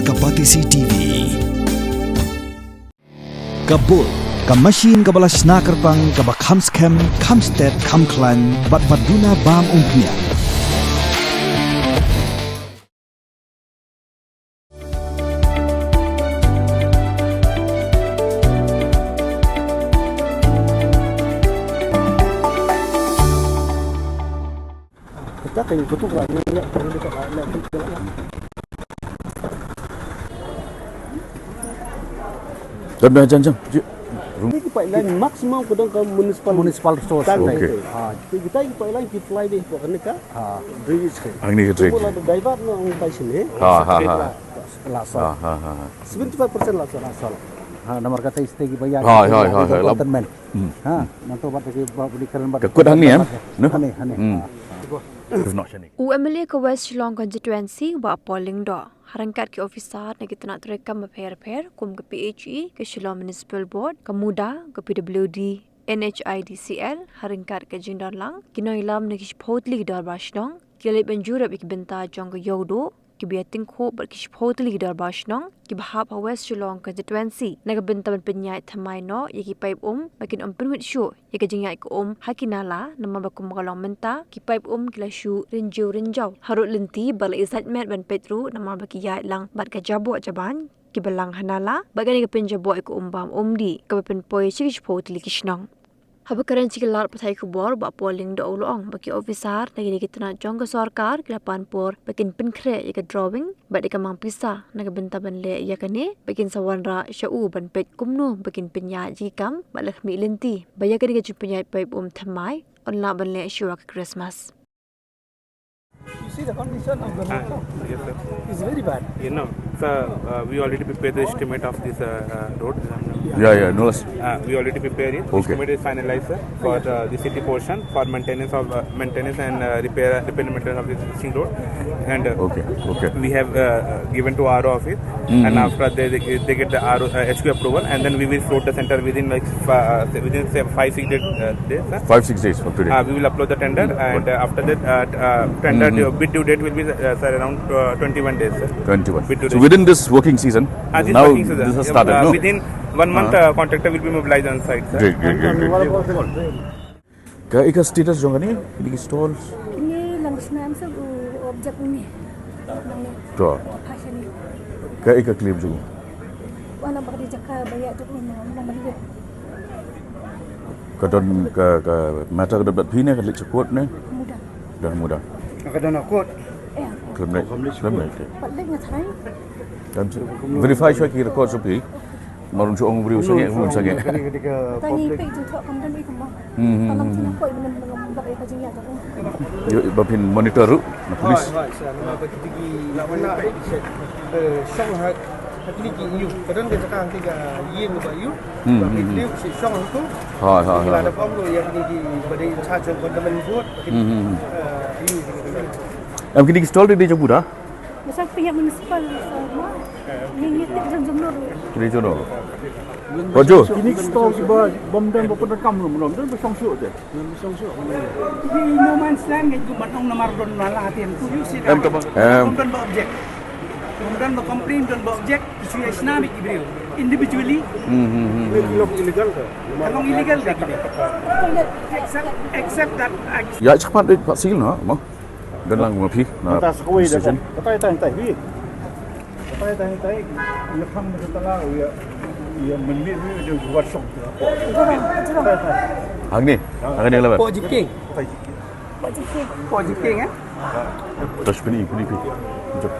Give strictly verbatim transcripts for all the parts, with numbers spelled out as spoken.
Ka Batesi T V. Ka Bull, ka machine kaba la shna kyrpang, kaba kham skhem, kham stet, kham khlaiñ, bad ba duna bam umphniang. Jan, jan, jan. Kita ki pipeline maximum ka dang ka municipal, municipal resource. Tang. Okay. Kita ki pipeline ki fly deh, bukan ka, ha, drainage ka. Ang ni ka drainage. Kita divert na ang tai sini. Ha, ha, ha. La sol. Ha, ha, ha, ha. Seventy-five percent la sol. La sol. Ha, namar kata iste ki bayar. Ha, ha, ha, ha. Containment. Hmm. Ha, nangta bad ki ba beli keren bad. Ka kut hangne, em? No? Hangne, hangne. Hmm. Ha. If not, shani. U M L A ka West Shillong Constituency, Bah Paul Lyngdoh, ha ryngkat ki officer na ki tnat treikam bapher bapher, kum ka P H E, ka Shillong Municipal Board, ka MUDA, ka P W D, N H I D C L, ha ryngkat ka jingdon lang ki nongïalam na ki shiphew tylli ki dorbar shnong, ki la leit ban jurip ïa ki bynta jong ka ïewduh kiba ïatyngkhuh bad ki shiphew tylli ki dorbar shnong kiba hap ha West Shillong Constituency na ka bynta ban pynïaid thymmai noh ïa ki paip um ba kin ym pynwit shuh ïa ka jingïaid ka um ha ki nala, namar ba kum ka long mynta ki paip um ki la shu rynjiew rynjaw harud lynti bad la ïasaid met ban peit ruh namar ba ki ïaid lang bad ka jaboh jaban kiba lang ha nala, bad kane ka pynjaboh ïa ka um bam um dih kaba pynpoi sha ki shiphew tylli ki shnong. Haba kren sha ki lad pathai khubor, Bah Paul Lyngdoh u la ong ba ki officer na kine ki tnat jong ka sorkar ki la pan por ba kin pynkhreh ïa ka drawing bad ïa ka mang pisa na ka bynta ban leh ïa kane, ba kin sa wanrah sha u ban peit kumno ba kin pynïaid ïa ki kam bad la khmih lynti ba ïa kane ka jingpynïaid paip um thymmai yn lah ban leh shuwa ka Christmas. You see the condition of the road, no? Yes, sir. It's very bad. You know, sir, uh, we already prepared the estimate of this, uh, uh, road. Yeah, yeah, no, sir. Uh, we already prepared it. Okay. Estimate is finalized, sir, for the, the city portion, for maintenance of, uh, maintenance and, uh, repair, repair and maintenance of the existing road. And, uh, okay, okay, we have, uh, uh, given to R O office, and after they, they, they get the R O, uh, H Q approval, and then we will float the center within, like, fi-, uh, within, say, five, six days, uh, days, sir. Five, six days from today. Uh, we will upload the tender, and, uh, after that, uh, t-, uh, tender due, bid due date will be, uh, sir, around, uh, twenty-one days, sir. Twenty-one. Bid due date. So within this working season, uh, this now working season, this has started, uh, no? Within one month, uh, contractor will be mobilized on site, sir. Great, great, great, great. Ka ika status jong kane, kine ki stalls? Kine lang snam sa u object ni. To. Ka ika claim jong u? Wala bak di jaka baya tu pun, wala bak di. Ka don ka, ka matter ka don bad phi ne, ka leit sha court ne? MUDA. Don MUDA. Ka don court. Khlem leit, khlem leit. Pat leit nga thai. Verify shuwa ki record shuwa phi. Marun shu ong briew sangeh, briew sangeh. Tang ngi peit jingthoh kam don i kumba. Hmm, hmm, hmm, hmm. Tang ngi peit bynta bynta bynta ka jingïa ka. Ïoh ba phin monitor ruh na police. Hooid, hooid, sir. Namar ba kiti ki, eh, shong ha, ha kine ki ïew. Ka don ka jaka hangtei ka ïing ba ïew. Hmm, hmm, hmm. Ba ki ïew shi shong hangtu. Hooid, hooid, hooid. Ki la da ong ruh ïa kine ki ba dei in charge jong containment board. Hmm, hmm, hmm. Eh, ïew kine ki. Em kine ki stall dei jong MUDA? Masa pihak municipal, eh, ma, ngi, ngi tip jong jong nur. Kine jong nur. Wajo. Kine ki stall kiba bym don ba pyndonkam lum lum, don ba shong shuh te. Ki no man's land ngi kum ban ong namar don nala te tu yu si. Em, ka ba. Em. Bym don ba object. Bym don ba complain, don ba object. Ki shu ïa shna bad ki briew individually. Hmm, hmm, hmm, hmm. Ka long illegal ka. Ka long illegal ka. Except, except that, uh, ïa, chakpat dei pat sil na, mo. Don lang ma phi na police station. Batai, tai, tai, hi. Batai, tai, tai. Ïa kham na tala, ïa, ïa mynmiet, ïa wat shong. Hangne, hangne la. Po Jiking. Po Jiking, eh? Tosh pini, pini, pini. Jom.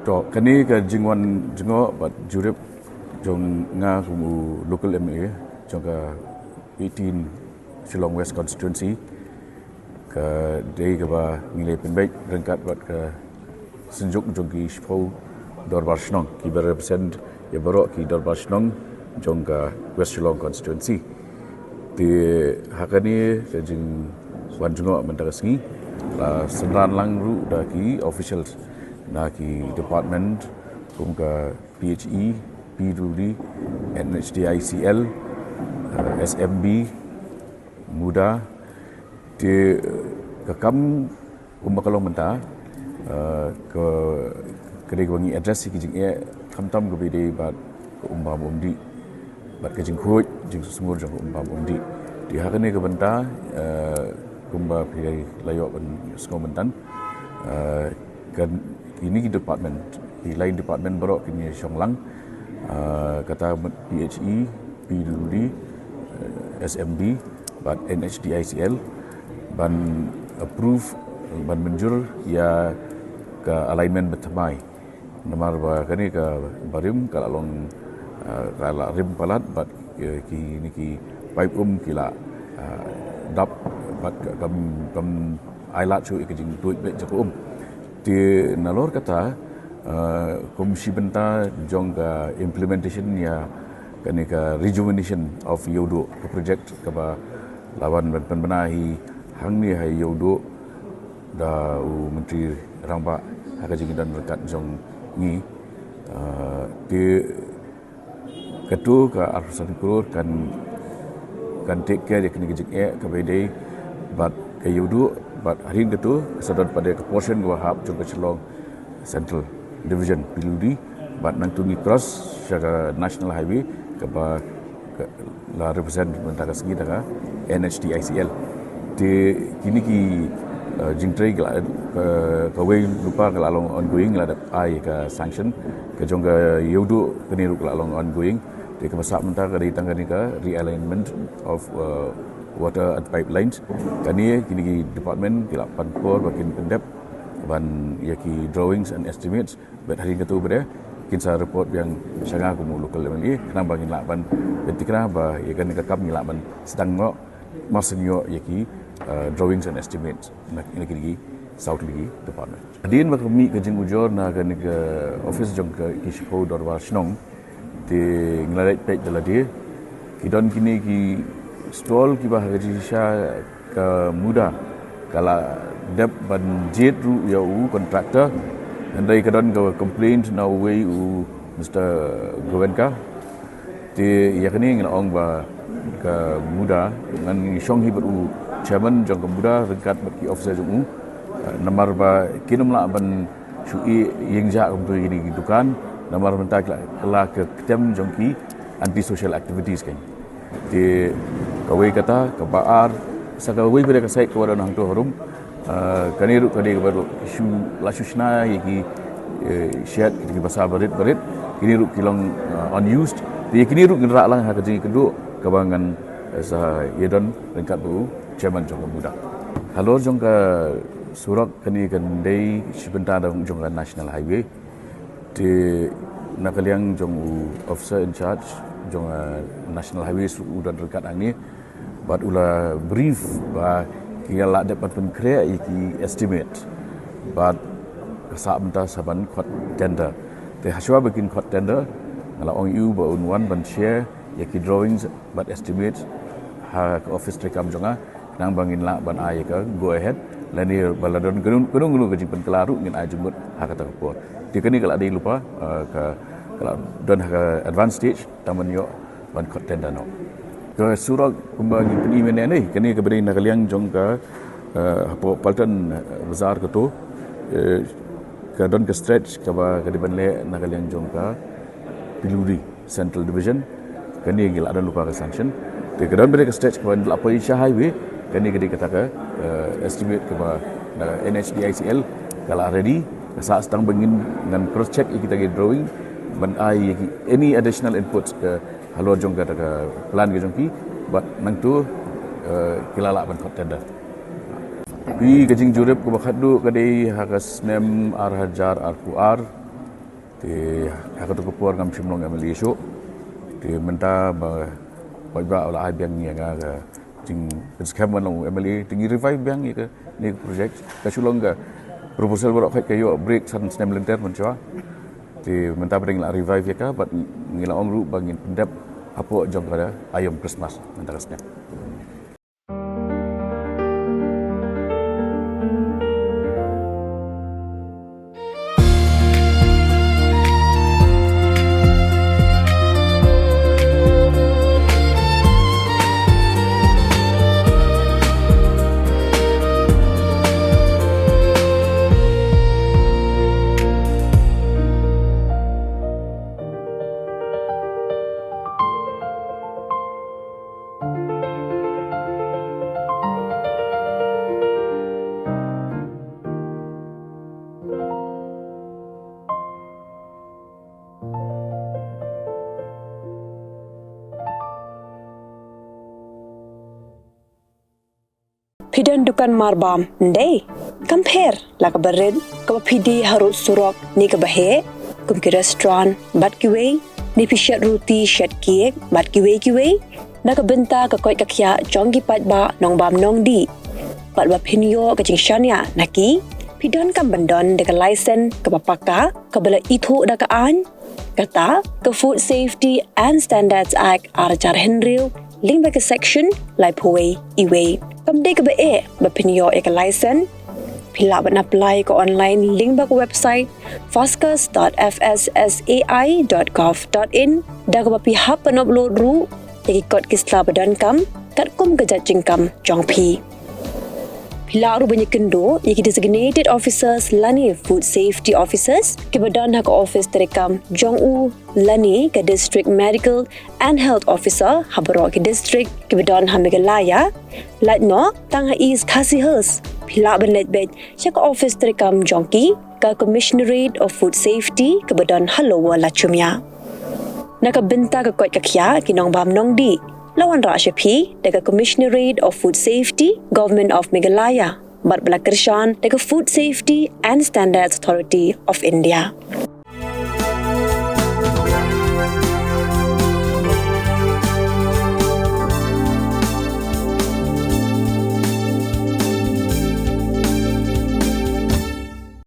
To, kane ka jingwan jngoh bad jurip jong nga kum u local M L A jong ka eighteen Shillong West Constituency, ka dei kaba ngi la pynbeit ryngkat bad ka synjuk jong ki shiphew dorbar shnong, kiba represent ïa baroh ki dorbar shnong jong ka West Shillong Constituency. Te ha kane ka jingwan jngoh mynta ka sngi la synran lang ruh da ki officials na ki department kum ka P H E, P W D, N H D I C L, eh, S M B, MUDA, te, eh, ka kam kumba ka long mynta, Eh, ka ka dei kaba ngi address ïa ki jingeh khamtam kaba ïadei bad ka um bam um dih bad ka jingkhuid jingsngur jong ka um bam um dih. Te ha kane ka bynta, eh, kumba phi la ïoh ban sngewbha mynta, eh, kan kine ki department, ki line department baroh kin ïa shong lang, eh, kata P H E, P W D, eh, S M D bad N H D I C L ban approve, ban mynjur ïa ka alignment ba thymmai. Namar ba kane ka barim ka la long, eh, ka la rim palat bad, eh, kine ki pipe um ki la, eh, dap bad ka kam, kam ai lad shuh ïa ka jingtuid beit jong ka um. Te nalor kata, eh, kum shi bynta jong ka implementation ïa kane ka rejuvenation of Ïewduh, ka project kaba la wan ban pynbna hi hangne ha Ïewduh da u Myntri Rangbah ha ka jingdon ryngkat jong ngi. Ah, te kato ka arphew san klur kan, kan take care ïa kine ki jingeh kaba ïadei bad ka Ïewduh, bad hadien kato ka sa don pat ka portion kaba hap jong ka Shillong Central Division, P W D, bad nangta ngi cross sha ka National Highway kaba ka la represent mynta ka sngi da ka N H D I C L. Te kine ki, eh, jingtrei ki la, eh, kawei lypa ka la long ongoing, la dep ai ka sanction, ka jong ka Ïewduh kane ruh ka la long ongoing. Te kaba sah mynta ka dei tang kane ka realignment of, eh, water and pipelines. Kane kine ki department ki la pan por ba kin pyndep ban ïa ki drawings and estimates. Bad hadien kato pat kin sa report biang sha nga kum u local M L A, khnang ba ngin lah ban, ban tikna ba ïa kane ka kam ngin lah ban sdang noh, mar shu ïoh ïa ki, eh, drawings and estimates na, na kine ki saw tylli ki department. Hadien ba ka mih ka jingujor na kane ka office jong ka, ki shiphew dorbar shnong, te ngi la leit peit da lade, ki don kine ki stall kiba ha ka jingshisha ka MUDA ka la dep ban jied ruh ïa u contractor. Hynrei ka don ka complaint na uwei u Mister Goenka. Te ïa kane ngi la ong ba ka MUDA, ngan shong hi bad u chairman jong ka MUDA ryngkat bad ki officer jong u. Namar ba kin ym lah ban shu ïeng jia kumta ïa kine ki dukan, namar mynta ki la kylla ka kem jong ki anti social activities kan. Te kawei kata, kaba ar, sa kawei pat ka site kaba don hangto harum. Ah, kane ruh ka dei kaba ruh shu la shu shna ïa ki, eh, shed, ki basa barit barit, kine ruh ki long, ah, unused. Te ïa kine ruh ngin rah lang ha ka jingïakynduh kaba ngan, eh, sa ïadon ryngkat bad u chairman jong ka MUDA. Halor jong ka surok kane kan dei shi bynta da jong ka National Highway. Te na ka liang jong u officer in charge jong, eh, National Highways u don ryngkat hangne bad u la brief ba ki la dep ban pynkhreh ïa ki estimate bad ka sah bynta sa ban khot tender. Te hashwa ba kin khot tender nga la ong ïa u ba un wan ban share ïa ki drawings bad estimates ha ka office treikam jong nga, khnang ba ngin lah ban ai ka go ahead, lane ba la don kano kano ka jingpynkylla ruh ngin ai jingmut ha kata ka por. Te kane ka la dei lypa, eh, ka, ka la don ha ka advance stage, tang ban ïoh ban khot tender noh. Ka surok kumba ngi pyni mynne ne, kane kaba dei na ka liang jong ka, eh, hapoh Paltan, eh, Bazar kato, eh, ka don ka stretch kaba ka dei ban leh na ka liang jong ka P W D Central Division, kane ngi la don lypa ka sanction. Te ka don bad ka stretch kaba la poi sha highway, kane ka dei kata ka, eh, estimate kaba na N H D I C L ka la ready, ka sah sa tang ba ngin ngan cross check ïa kita ki drawing, ban ai ïa ki any additional inputs ka halor jong kata ka plan ka jong ki, bad nangto, eh, ki la lah ban khot tender. Phi, ka jingjurip kaba khatduh ka dei ha ka snem ar hajar arphew ar. Te ha kato ka por ngam shym long M L A shuh. Te mynta ba paidbah u la ai biang ïa nga ka jingpynskhem ban long M L A, te ngi revive biang ïa kane ka project. Ka shu long ka proposal baroh ka ïoh break san snem lynter mynshuwa. Te mynta ba ngi la revive ïa ka, bad ngi la ong ruh ba ngin pyndep hapoh jong ka aïom Christmas mynta ka snem. Phi don dukan marbam, ym dei? Kam pher la kaba rit, kaba phi die harud surok ne kaba heh, kum ki restaurant bad kiwei, ne phi shet ruti, shet cake bad kiwei kiwei, na ka bynta ka koit ka khiah jong ki paidbah nongbam nongdih, bad ba phin ïoh ka jingshaniah na ki, phi donkam ban don da ka license kaba pakka, kaba la ithuh da ka aiñ, kata ka Food Safety and Standards Act ar hajar hynriew, lyngba ka section laiphew wei E wei. Kam dei kaba eh ba phin ïoh ïa ka license. Phi lah ban apply ka online lyngba ka website foscus dot F S S A I dot gov dot in, da kaba phi hap ban upload ruh ïa ki kot ki sla ba donkam katkum ka jait jingkam jong phi. Phi lah ruh ban ïakynduh ïa ki designated officers lane food safety officers kiba don ha ka office treikam jong u lane ka district medical and health officer ha baroh ki district kiba don ha Meghalaya. Lait noh tang ha East Khasi Hills, phi lah ban leit beit sha ka office treikam jong ki, ka Commissionerate of Food Safety kaba don ha Lower Lachumia. Na ka bynta ka koit ka khiah ki nongbam nongdih, la wanrah sha phi da ka Commissionerate of Food Safety, Government of Meghalaya, bad ba la kyrshan da ka Food Safety and Standards Authority of India.